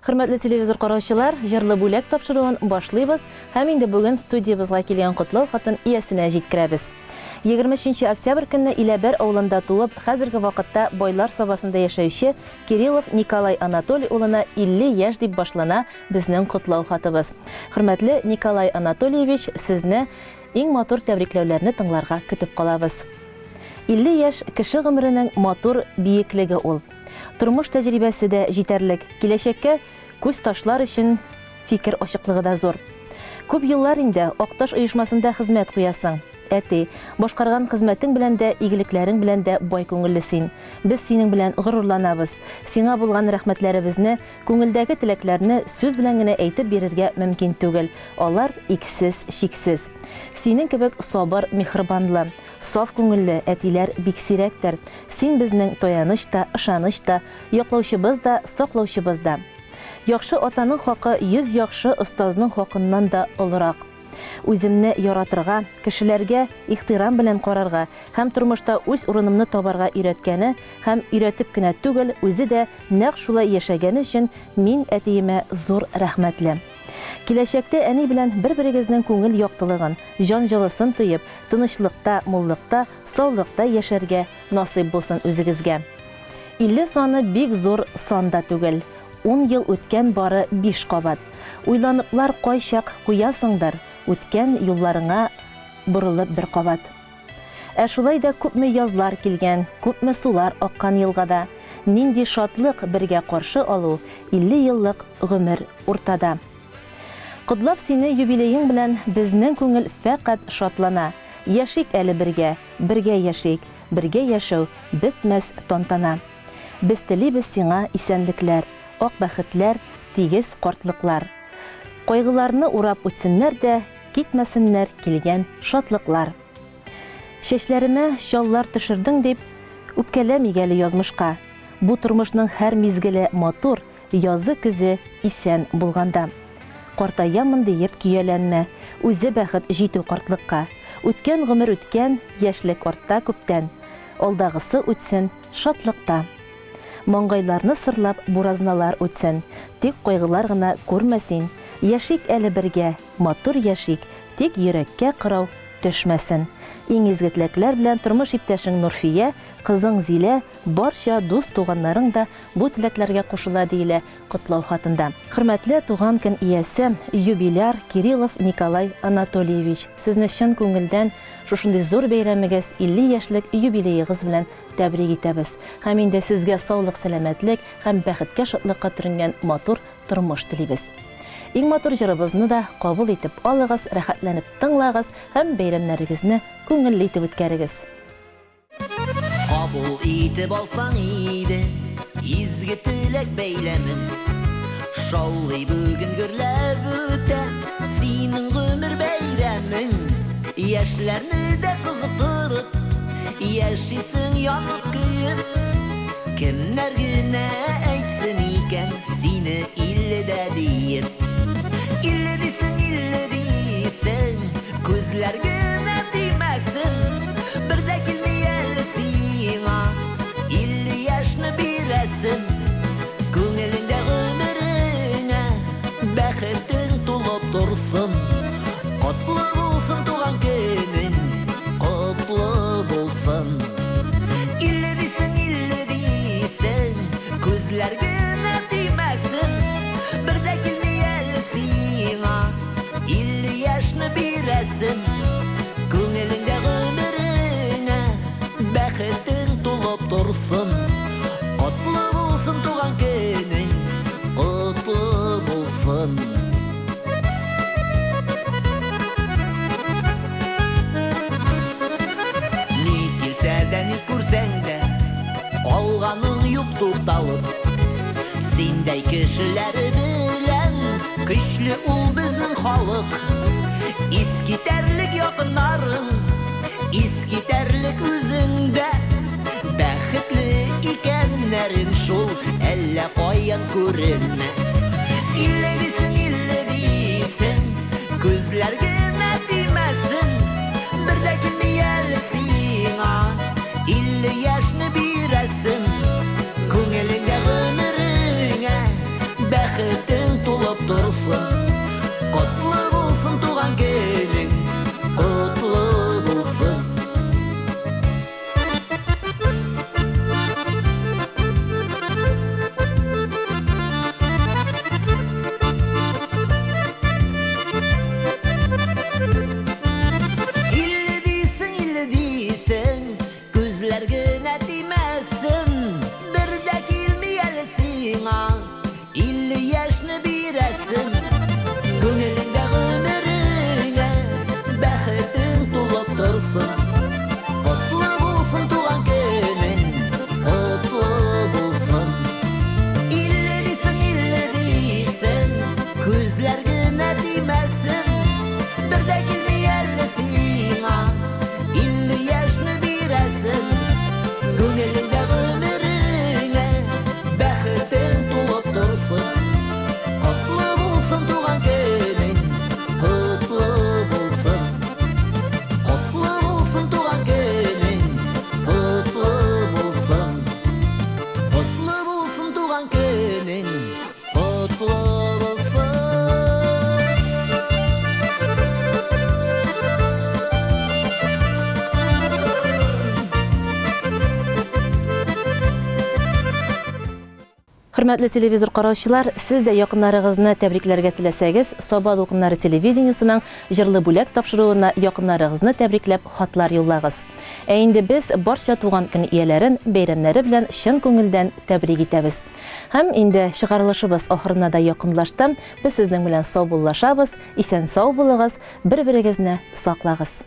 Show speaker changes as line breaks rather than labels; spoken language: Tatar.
Хөрмәтле телевизор караучылар, Җырлы бүләк тапшыруын башлыйбыз һәм инде бүген студиябезгә килгән котлау хатын иясенә җиткерәбез. 23 нче октябрь көнне Иләбәр авылында туып, хәзерге вакытта Байлар Сабасында яшәүче Кириллов Николай Анатолий улына 50 яшь дип башлана безнең котлау хатыбыз. Хөрмәтле Николай Анатольевич, сезне иң матур тәбрикләүләрне тыңларга көтеп калабыз. 50 яшь, кеше гомеренең матур биеклеге ул. Тормыш тәҗрибәсе дә җитәрлек, киләчәккә күз ташлар өчен фикер ачыклыгы да зур. Күп еллар инде Акташ оешмасында хезмәт куясың. Әти, башкарган хезмәтең белән дә, игелекләрең белән дә бай күңелле син. Без синең белән горурланабыз. Сиңа булган рәхмәтләребезне, күңелдәге теләкләрне сүз белән генә әйтеп бирергә мөмкин түгел, алар иксез-чиксез. Синең кебек сабыр, миһербанлы, саф күңелле әтиләр бик сирәктер. Син безнең таяныч та, ышаныч та, яклаучыбыз да, саклаучыбыз да. Яхшы атаның хакы 100 яхшы остазның хакыннан да олырак. Үземне яратырга, кешеләргә ихтирам белән карарга һәм тормышта үз урынымны табарга өйрәткәне һәм өйрәтеп кенә түгел, үзе дә нәкъ шулай яшәгәне өчен мин әтиемә зур рәхмәтле. Киләчәктә әни белән бер-берегезнең күңел яктылыгын, җан җылысын тоеп, тынычлыкта, муллыкта, Саулыкта яшәргә насыйп булсын үзегезгә. 50 саны бик зур сан да түгел. Ун ел үткән бары биш кабат. Уйланыплар кайчак куясыңдыр, үткән юлларыңа борылып бер кабат. Ә шулай да күпме язлар килгән, күпме сулар аккан елгада. Нинди шатлык бергә каршы алу 50 еллык гомер уртада. Котлап сине юбилеең белән безнең күңел фәкать шатлана. Яшик әле бергә, бергә яшик, бергә яшәү бетмәс тантана. Без телибез сиңа исәнлекләр, ак бәхетләр, тигез картлыклар. Кайгыларны урап үтсеннәр дә, китмәсеннәр килгән шатлыклар. Чәчләремә чаллар төшердең дип, үпкәләмик әле язмышка. Бу тормышның һәр мизгеле матур, Язы-көзе исән булганда. Картаямын диеп көяләнмә, Үзе бәхет җитү картлыкка. Үткән гомер үткән, яшьлек артта күптән, Алдагысы үтсен шатлыкта. Маңгайларны сырлап буразналар үтсен, Тик кайгылар гына күрмә син. Яшик әле бергә, матур яшик, Тик йөрәккә кырау төшмәсен. Иң изге теләкләр белән тормыш иптәшең Нурфия, кызың Зилә, барча дус-туганнарың да бу теләкләргә кушыла, диелә котлау хатында. Хөрмәтле туган көн иясе, юбиляр Кириллов Николай Анатольевич, сезне чын күңелдән шушындый зур бәйрәмегез, 50 яшьлек юбилеегыз белән тәбрик итәбез. Һәм инде сезгә саулык-сәламәтлек һәм бәхеткә-шатлыкка төренгән матур тормыш телибез. Иң матур җырыбызны да кабул итеп алыгыз, рәхәтләнеп тыңлагыз һәм бәйрәмнәрегезне күңелле итеп үткәрегез.
Кабул итеп алсаң иде Изге теләк бәйләмен. Шаулый бүген гөрләп үтә Синең гомер бәйрәмең. Яшьләрне дә кызыктырып, Яшисең янып-көеп. Кемнәр генә әйтсен икән Сине илледә диеп. Илле дисең, илле дисең, Күзләр генә тимәсен. Бер дә килми әле сиңа 50 яшьне бирәсем. Күңелеңдә гомереңә Бәхетең тулып торсын. Котлы булсын туган көнең, Котлы булсын. 50 дисең, 50 дисең, Күзләр генә тимәсен. Бер дә килми әле сиңа 50 яшьне бирәсем. Күңелеңдә гомереңә Бәхетең тулып торсын. Котлы булсын туган көнең, Котлы булсын. Ни килсә дә, ни күрсәң дә, Калганың юк тукталып. Синдәй кешеләр белән Көчле ул безнең халык. Искитәрлек якыннарың, Искитәрлек үзең дә. Бәхетле икәннәрең шул Әллә каян күренә. Илле дисең, илле дисең, Күзләр генә тимәсен. Бер дә килми әле сиңа 50 яшьне бирәсем. Күңелеңдә гомереңә Бәхет. торсын. Котлы булсын туган көнең, котлы булсын. 50 дисең, 50 дисең, күзләр генә тимәсен. Бер дә килми әле сиңа, 50 яшьне бирәсем. Күңелеңдә гомереңә бәхетең тулып торсын. Котлы булсын туган көнең, котлы булсын. 50 дисең, 50 дисең, күзләр генә тимәсен. Бер дә килми әле сиңа, 50 яшьне бирәсем. Күңелеңдә гомереңә бәхетең тулып торсын. Котлы булсын туган көнең, котлы булсын. Котлы булсын туган көнең, котлы булсын. Котлы булсын туган көнең, котлы булсын.
Хөрмәтле телевизор караучылар, сез дә якыннарыгызны тәбрикләргә теләсәгез, Саба дулкыннары телевидениесының Җырлы бүләк тапшыруына якыннарыгызны тәбрикләп хатлар юллагыз. Ә инде без барча туган көн ияләрен бәйрәмнәре белән чын күңелдән тәбрик итәбез. Һәм инде чыгарылышыбыз ахырына да якынлашты. Без сезнең белән саубуллашабыз. Исән-сау булыгыз, бер-берегезне саклагыз.